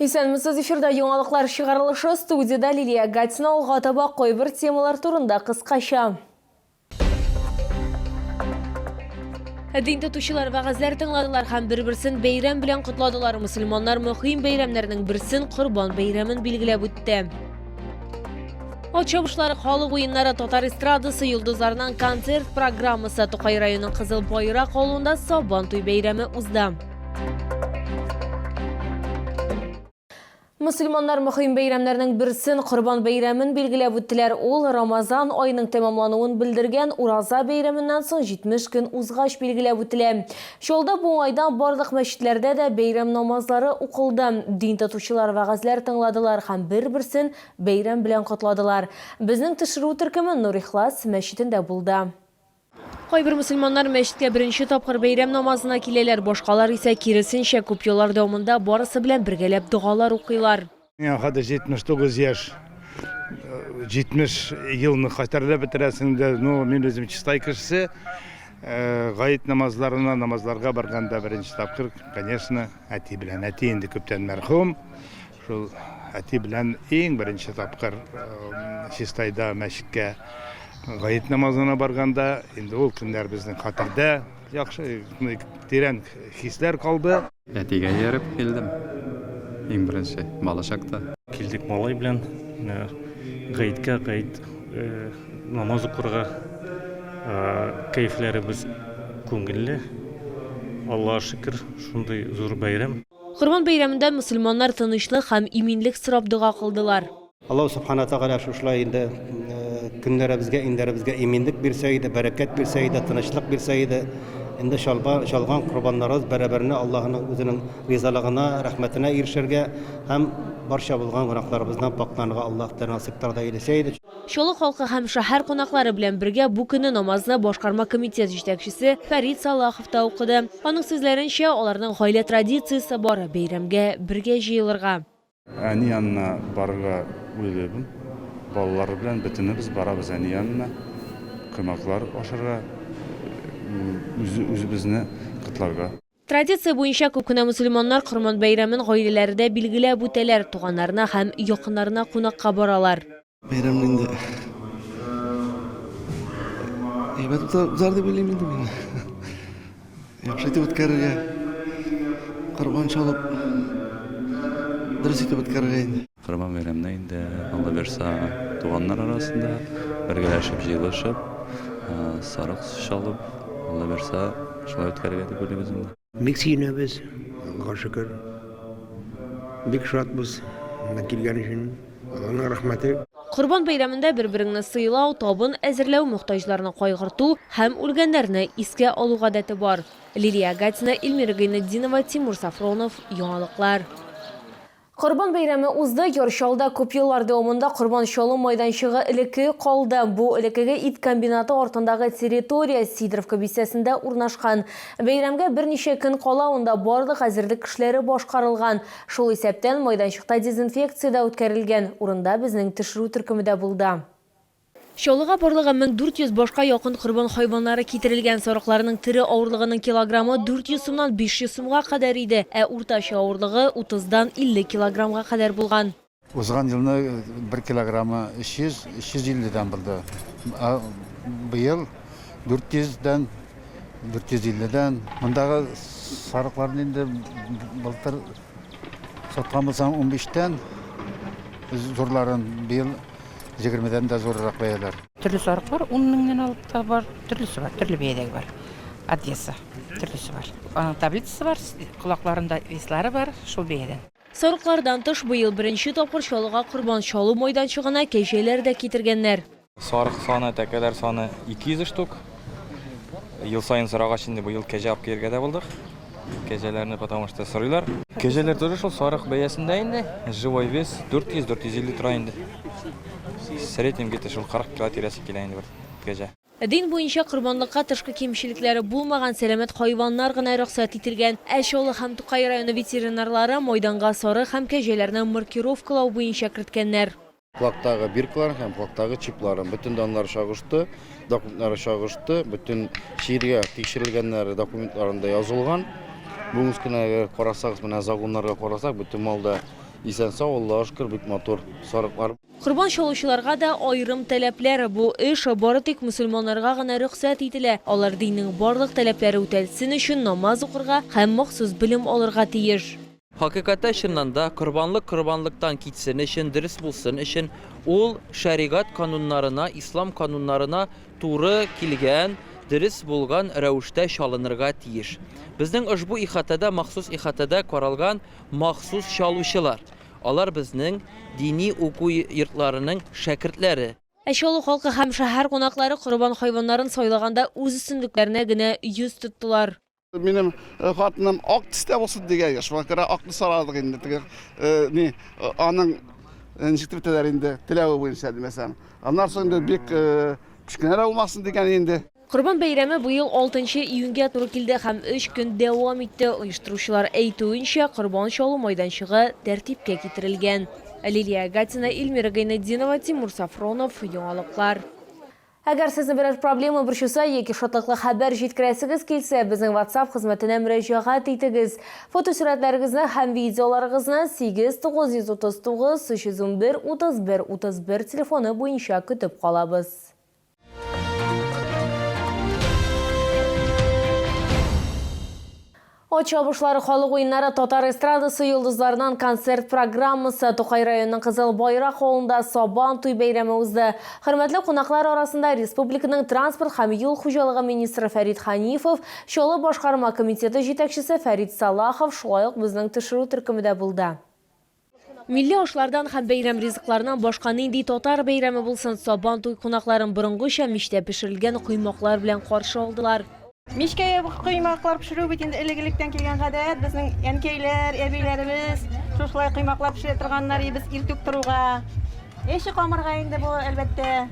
Исәнмесез, эфирда яңалыклар чыгарылышы, студиядә Лилия Гатина. Алга таба кайбер темалар турында кыскача. Дин тотучылар вәгазьләр тыңладылар һәм бер-берсен бәйрәм белән котладылар. Мөселманнар мөһим бәйрәмнәрнең берсен Корбан бәйрәмен билгеләп үтте. Ат чабышлары, халык уеннары, татар эстрадасы йолдызларының концерт программасы. Тукай районының Кызыл Байрак авылында Сабан туй бәйрәме узды. Мөселманнар мөһим бәйрәмнәрнең берсен, Корбан бәйрәмен билгеләп үттеләр. Ул Рамазан аеның тәмамлануын белдергән Ураза бәйрәменнән соң 70 көн узгач билгеләп үтелә. Чаллыда бу уңайдан барлык мәчетләрдә дә бәйрәм намазлары укылды. Дин тотучылар вәгазьләр тыңладылар һәм бер-берсен бәйрәм белән котладылар. Безнең төшерү төркеме Нур-Ихлас мәчетендә булды. Кайбер мөселманнар мәчеткә беренче тапкыр бәйрәм намазына киләләр, башкалар исә, киресенчә, күп еллар дәвамында барысы белән бергәләп догалар укыйлар. Миңа хәзер 79 яшь, 70 елны хәтерләп бетерәсең дә, ну, мин үзем Чистай кешесе, гает намазларына, намазларга барганда беренче тапкыр, конечно, әти белән, әти инде күптән мәрхүм, Шул әти белән иң беренче тапкыр Чистайда мәчеткә гает намазына барганда, инде ул көннәр безнең хәтердә, яхшы, тирән хисләр калды. Әтигә ияреп килдем. Иң беренче, бала чакта. Килдек малай белән менә гаеткә, гает намаз укырга. Кәефләребез күңелле. Аллага шөкер, шундый зур бәйрәм. Корбан бәйрәмендә мөселманнар тынычлык һәм иминлек сорап дога кылдылар. Аллаһу Субхана Тәгалә шушылай инде көннәребезгә, иннәребезгә иминлек бирсә иде, бәрәкәт бирсә иде, тынычлык бирсә иде. Инде чалба, чалган корбаннарыбыз бәрабәренә Аллаһының үзенең ризалыгына, рәхмәтенә ирешергә һәм барча булган гөнаһларыбыздан пакьланырга Аллаһ Тәгалә насыйплар да әйләсә иде. Чаллы халкы һәм шәһәр кунаклары белән бергә бу көнне намазны башкарма комитет җитәкчесе Фәрит Салахов та укыды. Аның сүзләренчә, аларның гаилә традициясе бар, бәйрәмгә бергә җыелырга. Әни янына барырга уйлыйбын. Балалар белән бөтенебез барабыз әни янына, коймаклар ашарга, үзебезне котларга. Традиция буенча күп кенә мөселманнар Корман бәйрәмен гаиләләрендә билгеләп үтәләр, туганнарына һәм якыннарына кунакка баралар. Бәйрәмне инде әйбәт узар дип уйлыйм инде мин. Яхшы итеп үткәрергә, корбан чалып, дөрес итеп үткәрергә инде. Корбан бәйрәмне инде, Алла бирса, туганнар арасында бергәләшеп җыелышып, сарык чалып, Алла бирса, шулай үткәрергә дип уйлыйбыз инде. Бик сөенәбез, Аллага шөкер. Бик шатбыз монда килгән өчен. Алланың рәхмәте. Корбан бәйрәмендә бер-береңне сыйлау, табын әзерләү, мохтаҗларны кайгырту һәм үлгәннәрне искә алу гадәте бар. Лилия Гатина, Эльмира Гайнетдинова, Тимур Сафронов, Яңалыклар. Корбан бәйрәме узды. Яр Чаллыда күп еллар дәвамында корбан чалу майданчыгы элеккеге калды. Бу элеккеге ит комбинаты артындагы территория Сидоровка бистәсендә урнашкан. Бәйрәмгә берничә көн кала монда барлык әзерлек эшләре башкарылган. Шул исәптән майданчыкта дезинфекция дә үткәрелгән. Урында безнең төшерү төркеме дә булды. Чаллыга барлыгы 1400 башка якын корбан хайваннары китерелгән. Сарыкларның тере авырлыгының килограммы 400 сумнан 500 сумга кадәр иде, ә уртача авырлыгы 30-дан 50 килограммга кадәр булган. Узган елны бер килограммы 300, 350 дән булды. Ә быел 400 дән, 450 дән. Мондагы сарыкларны инде былтыр саткан булсаң 15 тән, зурларын быел 20-дән дә зуррак бәяләр. Төрле сарыклар 10 меңнән алып та бар, төрлесе бар, төрле бәядәге бар. Одесса, төрлесе бар. Аның таблицасы бар, колакларында веслары бар, шул бәядән. Сарыклардан тыш, быел беренче тапкыр Чаллыга корбан чалу майданчыгына кәҗәләр дә китергәннәр. Сарык саны, тәкәләр саны 200 штук. Ел саен сорагач, инде быел кәҗә алып килергә дә булдык. Кәҗәләрне потому что сорыйлар. Кәҗәләр тоже шул сарык бәясендә инде. Живой вес 400-450 тора инде. В среднем где-то шул 40 кило тирәсе килә инде бер кәҗә. Дин буенча корбанлыкка тышкы кимчелекләре булмаган сәламәт хайваннар гына рөхсәт ителгән. Ә Чаллы һәм Тукай районы ветеринарлары майданга сарык һәм кәҗәләрне маркировкалау буенча керткәннәр. Колактагы биркаларын һәм колактагы чипларын бөтен даннар чагышты, документлары чагышты, бөтен чиргә тикшерелгәннәре документларында язылган. Бүгенге көнгә әгәр карасагыз, менә загоннарга карасак, бөтен малда Исән-сау, Аллага шөкер, бик матур сарыклар. Корбан чалучыларга да аерым таләпләр. Бу эш бары тик мөселманнарга гына рөхсәт ителә. Алар диннең барлык таләпләре үтәлсен өчен намаз укырга һәм махсус белем алырга тиеш. Хакыйкатьтә, чыннан да, корбанлык корбанлыктан китсен өчен, дөрес булсын өчен, ул шәригать кануннарына, ислам кануннарына туры килгән, дөрес булган рәвештә чалынырга тиеш. Безнең ошбу ихатада, махсус ихатада каралган махсус чалучылар. Алар безнең дини уку йортларының шәкертләре. Ә Чаллы халкы һәм шәһәр кунаклары корбан хайваннарын сайлаганда үз өстенлекләренә генә йөз тоттылар. Минем хатыным ак төстә булсын дигән, шуңа күрә акны сарадык инде. Теге ни, аның ничек дип әйтәләр инде, теләве буенча димәсәм. Аннан соң инде бик кечкенә дә булмасын дигән инде. Корбан бәйрәме быел 6 июньгә туры килде һәм өч көн дәвам итте. Оештыручылар әйтүенчә, корбан чалу майданчыгы тәртипкә китерелгән. Лилия Гатина, Эльмира Гайнетдинова, Тимур Сафронов, Яңалыклар. Әгәр сезне берәр проблема борчыса яки шатлыклы хәбәр җиткерәсегез килсә, безнең WhatsApp хезмәтенә мөрәҗәгать итегез. Фотосурәтләрегезне һәм видеоларыгызны 8 939 311 31 31 телефоны буенча көтеп калабыз. Ат чабышлары, халык уеннары, татар эстрадасы йолдызларыннан концерт программасы Тукай районының Кызыл Байрак авылында Сабан туй бәйрәме узды. Хөрмәтле кунаклар арасында республиканың транспорт һәм юл хуҗалыгы министры Фәрит Ханифов, Чаллы башкарма комитеты җитәкчесе Фәрит Салахов, шулай ук безнең төшерү төркеме дә булды. Милли ашлардан һәм бәйрәм ризыкларыннан башка нинди татар бәйрәме булсын, Сабан туй кунакларын борынгыча мичтә пешерелгән коймаклар белән каршы алдылар. Мичкә ябык коймаклар пешерү бит инде элек-электән килгән гадәт. Безнең әнкәйләр, әбиләребез шушылай коймаклар пешерә торганнар иде без иртүк торуга. Әче камырга инде бу, әлбәттә.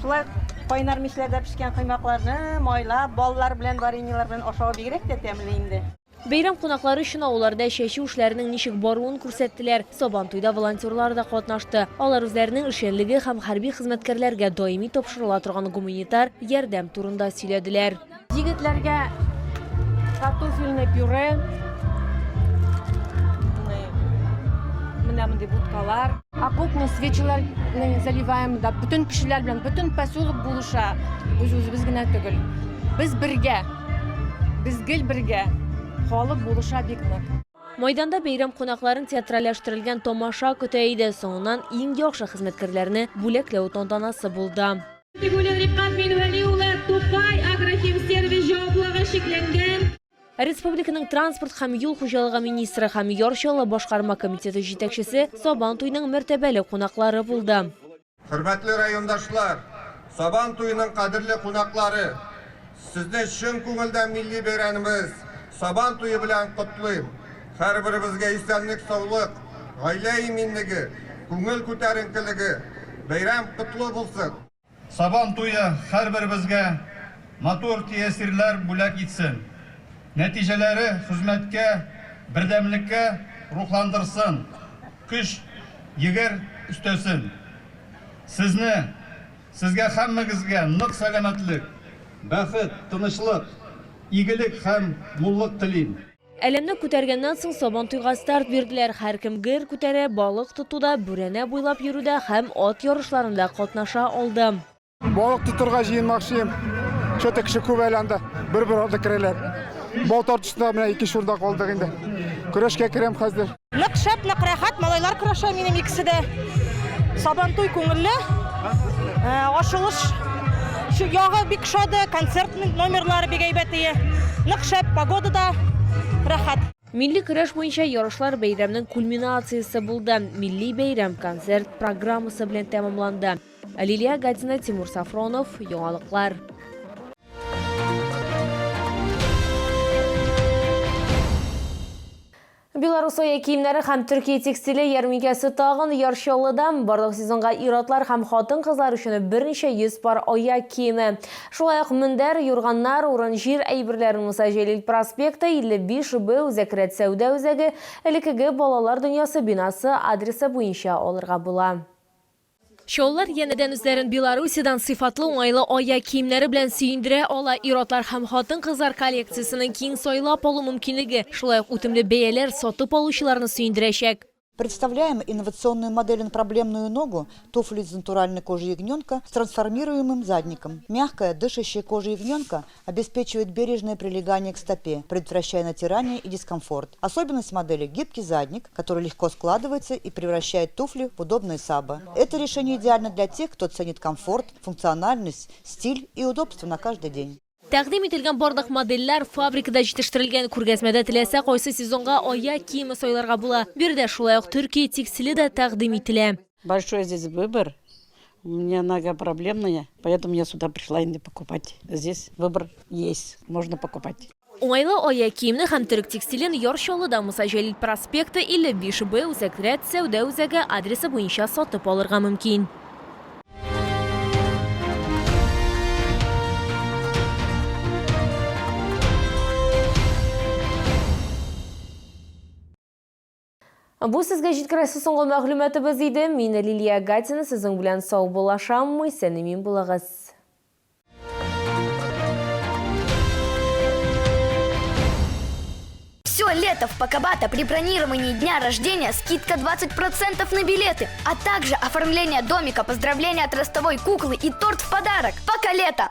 Шулай кайнар мичләрдә пешкән коймакларны майлап, баллар белән, вареньелар белән ашау бигрәк тә тәмле инде. Бәйрәм кунаклары өчен авылларда чәчү эшләренең ничек баруын күрсәттеләр. Сабантуйда волонтерлар да катнашты. Алар үзләренең эшчәнлеге һәм хәрби хезмәткәрләргә даими тапшырыла торган гуманитар ярдәм турында сөйләделәр. Егетләргә картофельное пюре, менә мондый будкалар. Окопный свечаларны заливаем да, бөтен кешеләр белән, бөтен поселок булыша. Үз-үзебез генә түгел. Без бергә. Без гел бергә. Халык булыша бик нык. Майданда бәйрәм кунакларын театральләштерелгән тамаша көтә иде. Соңыннан иң яхшы хезмәткәрләрне бүләкләү тантанасы булды. Тигуллин Рифкать Минвәли улы, Тукай Агрохимсервис җаваплылыгы чикләнгән. Республиканың транспорт һәм юл хуҗалыгы министры һәм Яр Чаллы башкарма комитеты җитәкчесе Сабан туеның мәртәбәле кунаклары булды. Хөрмәтле райондашлар, Сабан туеның кадерле кунаклары! Сезне чын күңелдән милли бәйрәмебез, Сабан туе белән котлыйм! Һәрберебезгә исәнлек-саулык, гаилә иминлеге, күңел күтәренкелеге, бәйрәм котлы булсын! Сабан туе һәрберебезгә матур тиэсирләр бүләк итсен, нәтиҗәләре хезмәткә, бердәмлеккә рухландырсын, көч, егәр өстәсен. Сезне, сезгә һәммәгезгә нык сәламәтлек, бәхет, тынычлык, игелек һәм муллык телим. Әләмне күтәргәннән соң Сабантуйга старт бирделәр. Һәркем гер күтәрә, балык тотуда, бүрәнә буйлап йөрүдә һәм ат ярышларында катнаша алды. Балык тотырга җыенмакчы идем. Чё-то кеше күп әле анда. Бер-бер артлы керәләр. Бау тартышында менә икенче урында калдык инде. Көрәшкә керәм хәзер. Нык шәп, нык рәхәт. Малайлар көрәшә минем икесе дә. Сабантуй күңелле. Э, ачылыш ягы бик шады, концерт номерлары бик әйбәт ие. Нык шәп, погода да рәхәт. Милли көрәш буенча ярышлар бәйрәмнең кульминациясе булды. Милли бәйрәм концерт программасы белән тәмамланды. Лилия Гатина, Тимур Сафронов, Яңалыклар. Беларус аяк киемнәре һәм Төркия текстиле ярминкәсе тагын Яр Чаллыда. Барлык сезонга ир-атлар һәм хатын-кызлар өчен берничә йөз пар аяк киеме. Шулай ук мендәр, юрганнар, урын-җир әйберләрен Муса Җәлил проспекты, 55 Б Үзәк рәт сәүдә үзәге, элеккеге Балалар дөньясы бинасы адресы буенча алырга була. Чаллылар янәдән үзләрен Белоруссиядән сыйфатлы уңайлы аяк киемнәре белән сөендерә ала. Ир-атлар һәм хатын-кызлар коллекциясенең киң сайлап алу мөмкинлеге, шулай ук үтемле бәяләр сатып алучыларны сөендерәчәк. Представляем инновационную модель на проблемную ногу туфли из натуральной кожи ягненка с трансформируемым задником. Мягкая, дышащая кожа ягненка обеспечивает бережное прилегание к стопе, предотвращая натирание и дискомфорт. Особенность модели – гибкий задник, который легко складывается и превращает туфли в удобные сабы. Это решение идеально для тех, кто ценит комфорт, функциональность, стиль и удобство на каждый день. Тәкъдим ителгән барлык модельләр фабрикада җитештерелгән. Күргәзмәдә теләсә кайсы сезонга аяк киеме сайларга була. Биредә шулай ук Төркия текстиле дә тәкъдим ителә. Большой здесь выбор. У меня нога проблемная, поэтому я сюда пришла инде покупать. Здесь выбор есть, можно покупать. Уңайлы аяк киемне һәм төрек текстилен Яр Чаллыда Муса Җәлил проспекты 55 Б Үзәк рәт сәүдә үзәге адресы буенча сатып алырга мөмкин. Бу сезгә җиткерәсе соңгы мәгълүматыбыз иде. Мин Лилия Гатина сезнең белән саубуллашам. Исән-имин булыгыз. Все лето в Покабата при бронировании дня рождения скидка 20% на билеты, а также оформление домика, поздравления от ростовой куклы и торт в подарок. Пока лето!